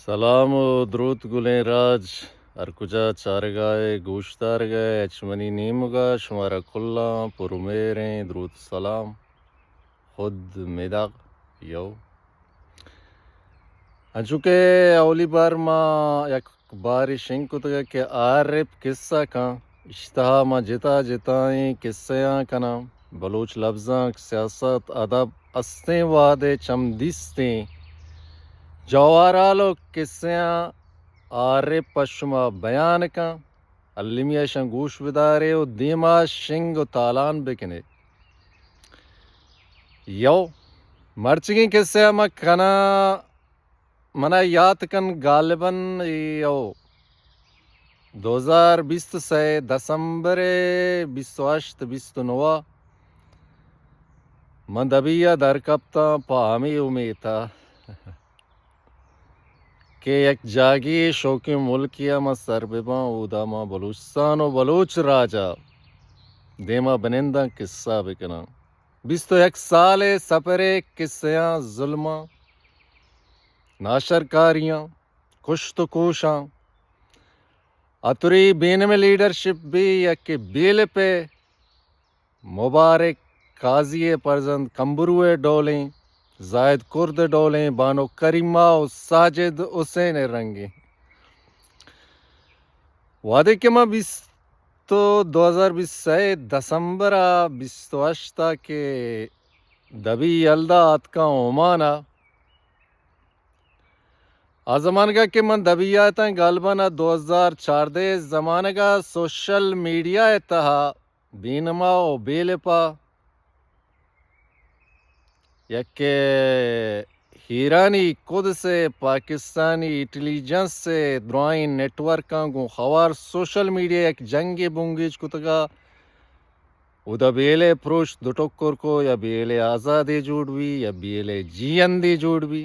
سلام و دروت گلیں راج، ہر کجا چارگائے گوشدارگائے، اچ منی نیمگا شمارا کلاں پر مہریں دروت سلام۔ خود مداغ یو انچو کہ اولی بار ما یک بارے شنگ کتگ کہ عارف قصہ کن، اشتہا ما جتا جتائیں قصیاں کناں، بلوچ لبزانک، سیاست، ادب، استیں وہدے چم دیستیں جوارال و قصیاں عارف پہ شما بیان کن۔ المی اشاں گوش بدارے و دیما شنگ و تالان بکنے۔ یو مرچگیں قصہ ما کناں، منا یات کن غالباً یو دو ہزار بیست سئے دسمبر بیست و ہشت بیست و نو من دبی ء در کپتاں پہ ہمے امیت ء کہ یک جاگے شوکیں ملکے ء من سر بہ باں، اودا ما بلوچستان و بلوچ راج ء دیما بننداں، قصہ بکناں۔ بیست و یک سال ء سپر ء قصیاں، ظلماں، ناشرکاریاں، کشت و کوشاں، اتری بینم لیڈرشپ بی یا کہ بیلپ ء مبارک قاضی ء پرزند کمبرو ء ڈولیں، زاہد کرد ء ڈولیں، بانک کریمہ و ساجد حسین ء رنگیں۔ وہدے کہ ما بیست، دو ہزار بیست سئے دسمبر ء بیست و ہشت ء کہ دبی یلدا آتکاں عمان ء، آ زمانگ ء کہ من دبی ء اتاں، غالباً ء دو ہزار چاردہ زمانگ ء سوشل میڈیا ء تہا بینما و بیلپا یک ایرانی قدس ء پاکستانی انٹیلیجنس ء درائیں نیٹ ورکاں گوں ہوار سوشل میڈیا یک جنگے بنگیج کتگ ء اودا بیلے پروش دو ٹکر کو، یا بیلے آزادے جوڑ بی یا بیلے جیئندے جوڑ بی۔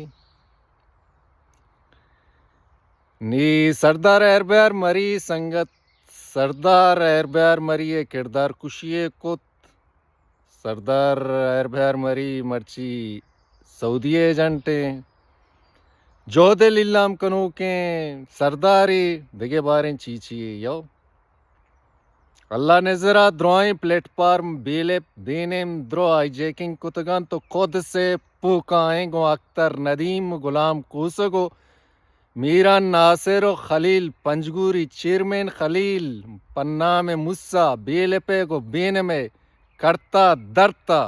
نی سردار ہیربیار مری سنگت، سردار ہیربیار مری ء کردار کشی ء کت۔ سردار ہیربیار مری مرچی سعودی ایجنٹ ء جہد ء لیلام کنوکیں سردارے، دگہ باریں چی چی یو۔ اللہ نزر ء درائیں پلیٹ فارم بیلپ بینیم درو ہائی جیکنگ کتگاں تو قدس ء پوکائیں گوں اختر ندیم، غلام کوسگ و میران ناصر و خلیل پنجگوری، چیئرمین خلیل پنام موسی، بیلپ ء گوں بینم ء کرتا درتا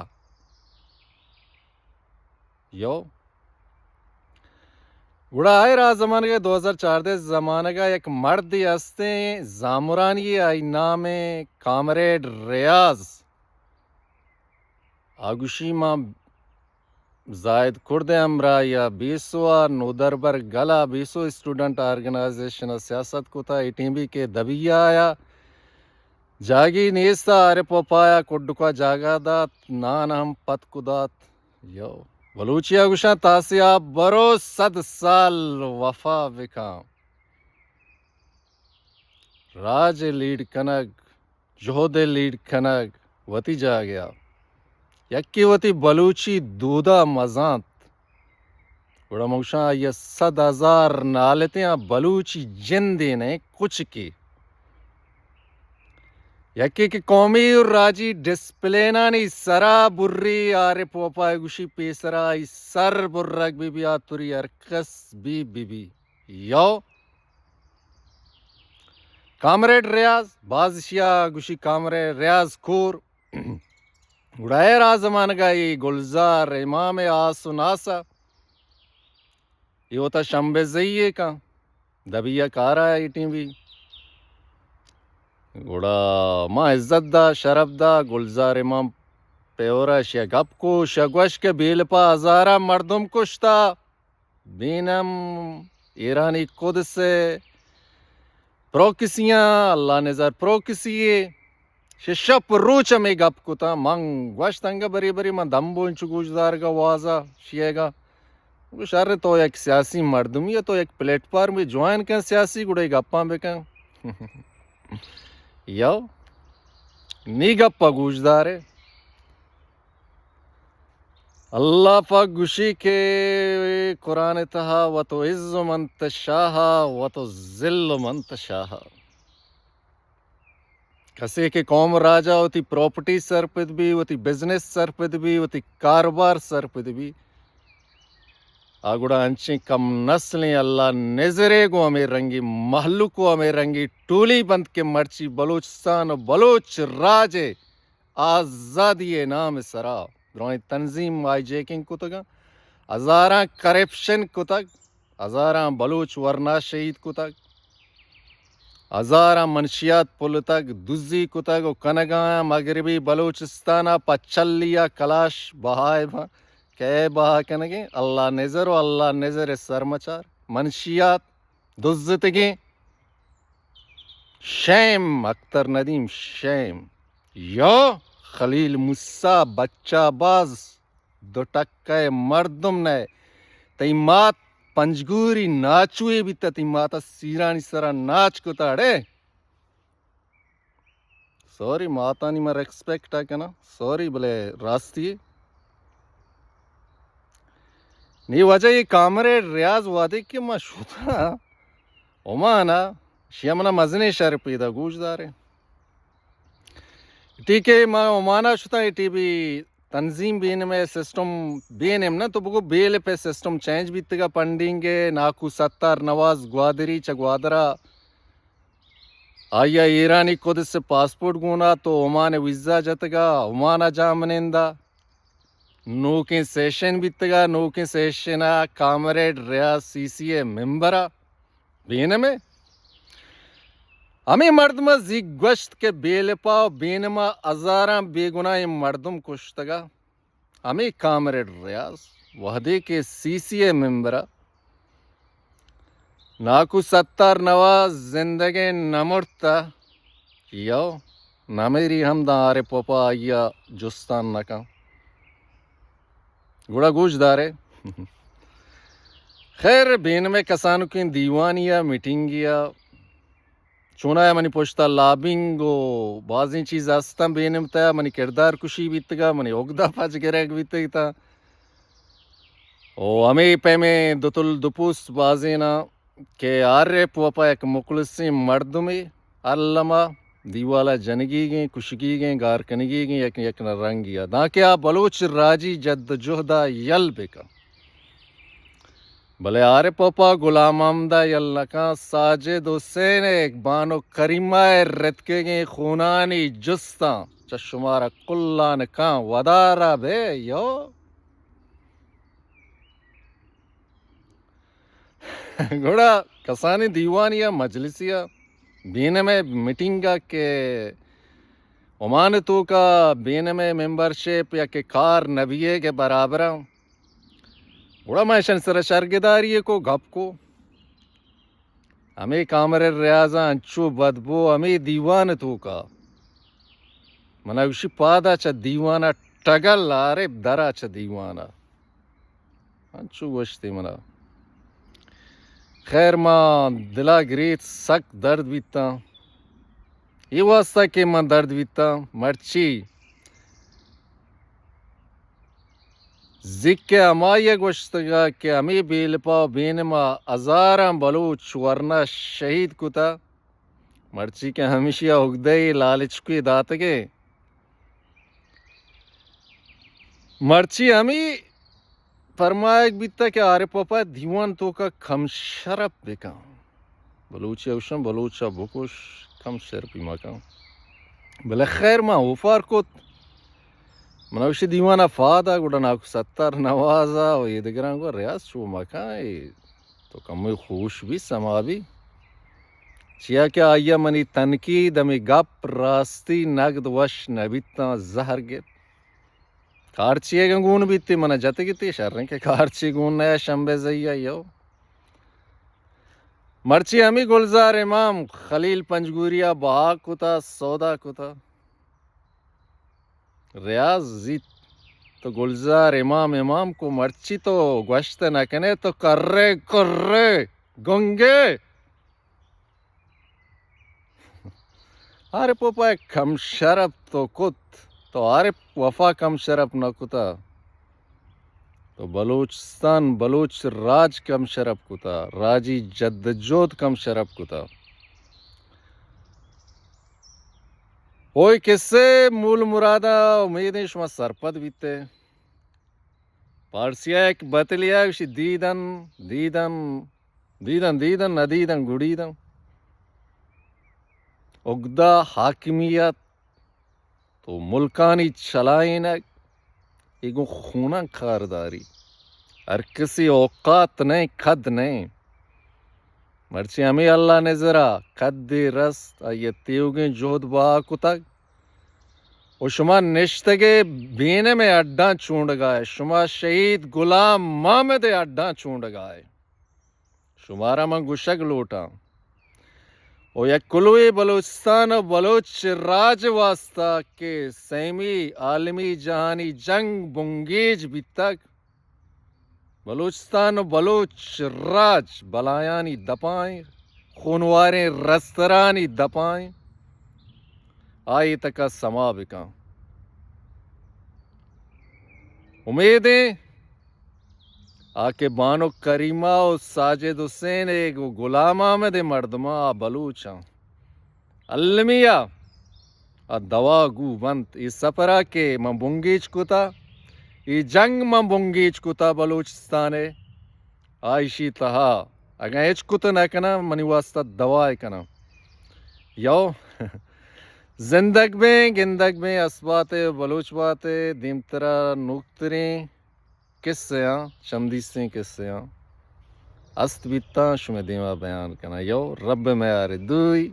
یو۔ گڑا آئرا زمانگ ء دو ہزار چاردہ زمانگ ء یک مردے ہستیں زامرانی، آئی نام ء کامریڈ ریاض۔ آ گوشی ما زاہد کرد ء ہمراہی ء بیسو ء نودربر گل ء بیسو اسٹوڈنٹ آرگنائزیشن ء سیاست کتا، اے ٹیم بی کہ دبی ء آیا جاگی نیست ء عارف وفا ء کڈکا جاگہ دات، نان ہم پتک دات۔ یو بلوچی ء گوشاں تاسیاب برو صد سال وفا بکاں۔ راج ء لیڈ کنگ، جہد ء لیڈ کنگ وتی جاگہ ء، یکے وتی بلوچی دودا مزانت، گڑا من گوشاں آئی ء صد ہزار نالتیں آ بلوچی جندے نہ کچکے۔ یکے کہ قومی و راجی ڈسپلینانی سرا بری، عارف وفا ء گوشی پیسرا آئی سر برگ بی بی، آ تری ہر کس بی بی بی۔ یو کامریڈ ریاض، باز اشیا گوشی کامریڈ ریاض کور۔ گڑا اے را زمانگا اے گلزار امام آس و ناسا اے وتا شمبے زئی اے کن دبیا کارا اے ٹیم بی۔ گڑا ما عزت دا، شرف دا، گلزار امام پیورا شیا گپ کو، شیا گوش کہ بیلپا ہزارہ مردم کشتا۔ بینم ایرانی قدس ء پروکسیاں، اللہ نزار پروکسی ء شہ شپ روچ ہمے گپ کتاں۔ من گوشت انگہ برے برے من دمبو انچو گوشدارگا وازا شیئیگا۔ گوشت شر تو یک سیاسی مردمی ء تو یک پلیٹ فارمے جوائن کن سیاسی گڑا اے گپاں بکن۔ یو نی گپا گوشدارے۔ اللہ پاک گوشی کہ قرآن ءِ تہا، وتعز من تشاء وتذل من تشاء۔ کسے کہ قوم راجا وتی پراپرٹی سرپد بی، وتی بزنس سرپد بی، وتی کاروبار سرپد بی، آ گڑا انچیں کم نسلیں اللہ نزرے گوں ہمے رنگی مہلوک و ہمے رنگی ٹولی بنت کہ مرچی بلوچستان و بلوچ راج ءِ آزادی ءِ نام ءِ سرا درائیں تنظیم ہائی جیکنگ کتگ، ہزاراں کرپشن کتگ، ہزاراں بلوچ ورنا شہید کتگ، ہزاراں منشیات پلتگ، دزی کتگ و کنگایاں۔ مغربی بلوچستان ءَ پہ چلی ءَ کلاش بہا ءَ باں۔ کئے بہا کنگیں؟ اللہ نزر و اللہ نزر ءِ سرمچار۔ منشیات دزتگیں۔ شیم اختر ندیم، شیم۔ یا خلیل موسی، بچہ باز، دو ٹکئے مردم نئے۔ تئی مات پنجگوری ناچوے بیتہ، تئی ماتا سیرانی سرا ناچ کتہ اڑے۔ سوری، ماتانی من ریسپیکٹ ءَ کناں، سوری، بلے راستی۔ نی وجہ اے کامریڈ ریاض وہدے کہ من شتاں عمان ءَ، شیا منا مزنیں شر پیدا، گوش دارے۔ ٹھیک ہے، من عمان ءَ شتاں، اے ٹی بی تنظیم بی این ایم ءِ سسٹم، بی این ایم نہ، تو بگو بی ایل ایف ءِ سسٹم چینج بیتگا، فنڈنگ ءِ۔ ناکو ستار نواز گوادری چہ گوادرا، آئی ءَ ایرانی قدس ءِ پاسپورٹ گونا، تو عمان ءِ ویزا جتگا، عمان ءَ جاہ منندا۔ نوکیں سیشن بیتگا، نوکیں سیشن ءَ کامریڈ ریاض سی سی ءِ ممبر ءَ بی این ایم ءِ۔ ہمے مردم ءَ زیک گوشت کہ بی ایل ایف ءَ بی این ایم ءَ ہزاراں بے گناہیں مردم کشتگا۔ ہمے کامریڈ ریاض وہدے کہ سی سی ءِ ممبر ءَ، ناکو ستار نواز زندگیں نہ مرتہ، یو نمیری ہم داں آر ایف اوپا آئی ءَ جستان نہ کن۔ گڑا گوش دارے۔ خیر، بی این ایم ءِ کسانکیں دیوانی ءَ، میٹنگی ءَ، چونایا منی پشتا لابنگ و بازیں چیز ہستاں، بی این ایم تہا منی کردار کشی بیتگا، منی اگدہ پچ گرگ بیتگ تاں۔ و ہمے پیمیں دوتل دوپوست بازیناں کہ آر ایف اوپا یک مخلصیں مردمے، الما دیوالا جنگیگیں، کشگیگیں، گار کنگیگیں، یک یک نہ رنگی ءَ، دانکہ آ بلوچ راجی جد و جہدا یل بکن۔ بلے آر ایف اوپا غلام محمد ءَ یل نہ کن، ساجد حسین ءِ بانک کریمہ ءِ رتکگیں خونانی جستاں چہ شمارا کلان کن، ودارا بے یو۔ گڑا کسانیں دیوانی ءَ، مجلسی ءَ، بی این ایم ءِ میٹنگ ءَ کہ عمان ءِ توکا بی این ایم ءِ ممبرشپ یا کہ کار نہ بیگ ءِ برابر ءَ، گڑا من اشانی سرا شرگداری کو، گپ کو۔ ہمے کامریڈ ریاض ءَ انچو بدبو ہمے دیوان ءِ توکا۔ منا گوشی، پادا چہ دیوان ءَ ٹگل، آرے درا چہ دیوان ءَ۔ انچو گوشتی منا۔ خیر، ما دلا گریت، سک درد بیتاں۔ اے واسطہ کہ من درد بیتاں، مرچی زیک ءَ ہمائی ءَ گوشتگ کہ ہمے بی ایل ایف ءَ بی این ایم ءَ ہزاراں بلوچ ورنا شہید کتا۔ مرچی کہ ہمیشی ءَ اگدہ ءُ لالچکے داتگ ئے۔ مرچی ہمے پرمائگ بیتگ کہ آر ایف اوپا دیوان توکا کم شرپ بکن۔ بلوچی ءَ گوشن، بلوچ ءَ بکش، کم شرپی مکن۔ بلے خیر، ما اوپار کت۔ من ءَ گوشی دیوان ءَ پاد آ، گڑا ناکو ستار نواز ءَ و اے دگراں گو ریاض چو مکن، اے تو کمے خوش بی، سما بی۔ چیا کہ آئی ءَ منی تنقید، ہمے گپ راستی نگد وش نہ بیتاں، زہر گپت۔ کارچی ءَ گون بیتی، من ءَ جتگتی، شریں کہ کارچی گون نیا، شمبے زئی ءَ یو۔ مرچی ہمے گلزار امام خلیل پنجگوری ءَ بہا کتا، سودا کتا۔ ریاض زیت، تو گلزار امام امام کو، مرچی تو گوشت نہ کنے، تو کرے کرے گنگے۔ آر ایف اوپا کم شرپ تو کت، تو آر ایف اوپا کم شرپ نہ کتا۔ تو بلوچستان، بلوچ راج کم شرپ کتا، راجی جدوجہد کم شرپ کتا۔ اوئے کسے مول مرادا، امیدیں شما سرپد بیتے۔ پارسیا یک بتلیا گوشی، دیدن، دیدن، دیدن، دیدن، نہ دیدن، گڑیدن۔ اگدا حاکمیت تو ملکانی چلائینگ، اے گوں خوناں کارداری۔ ہر کسی اوقات نئیں، قد نئیں۔ مرچی ہمے اللہ نظرا قدے رست، آئی ء تیوگیں جہد بہا کتگ و شما نشتگے بینم ء اڈاں چونڈگائے، شما شہید غلام محمد ء اڈاں چونڈگائے۔ شمارا من گوشگ لوٹاں، و یک کلوہے بلوچستان و بلوچ راج واسطہ کہ سیمی عالمی جہانی جنگ بنگیج بیتگ، بلوچستان و بلوچ راج بلایانی دپائیں، خونواریں رسترانی دپائیں، آئی تکا سما بکن۔ امیدیں آ کہ بانک کریمہ و ساجد حسین ء گوں غلام احمد ء مردماں آ بلوچاں المی ء آ دوا گو بنت۔ اے سپر ء کہ من بنگیج کتا، اے جنگ من بنگیج کتا بلوچستان ء، آ ایشی تہا اگاں ہچ کت نہ کناں، منی واسطہ دوا ء کناں۔ یو زندگ بیں، گندگ بیں، اسبات ء بلوچ بات ء دیمترا نوکتریں کسہاں، چمدیستیں کسہاں است بیتاں، شمئے دیما بیان کناں۔ یو رب میار دوئی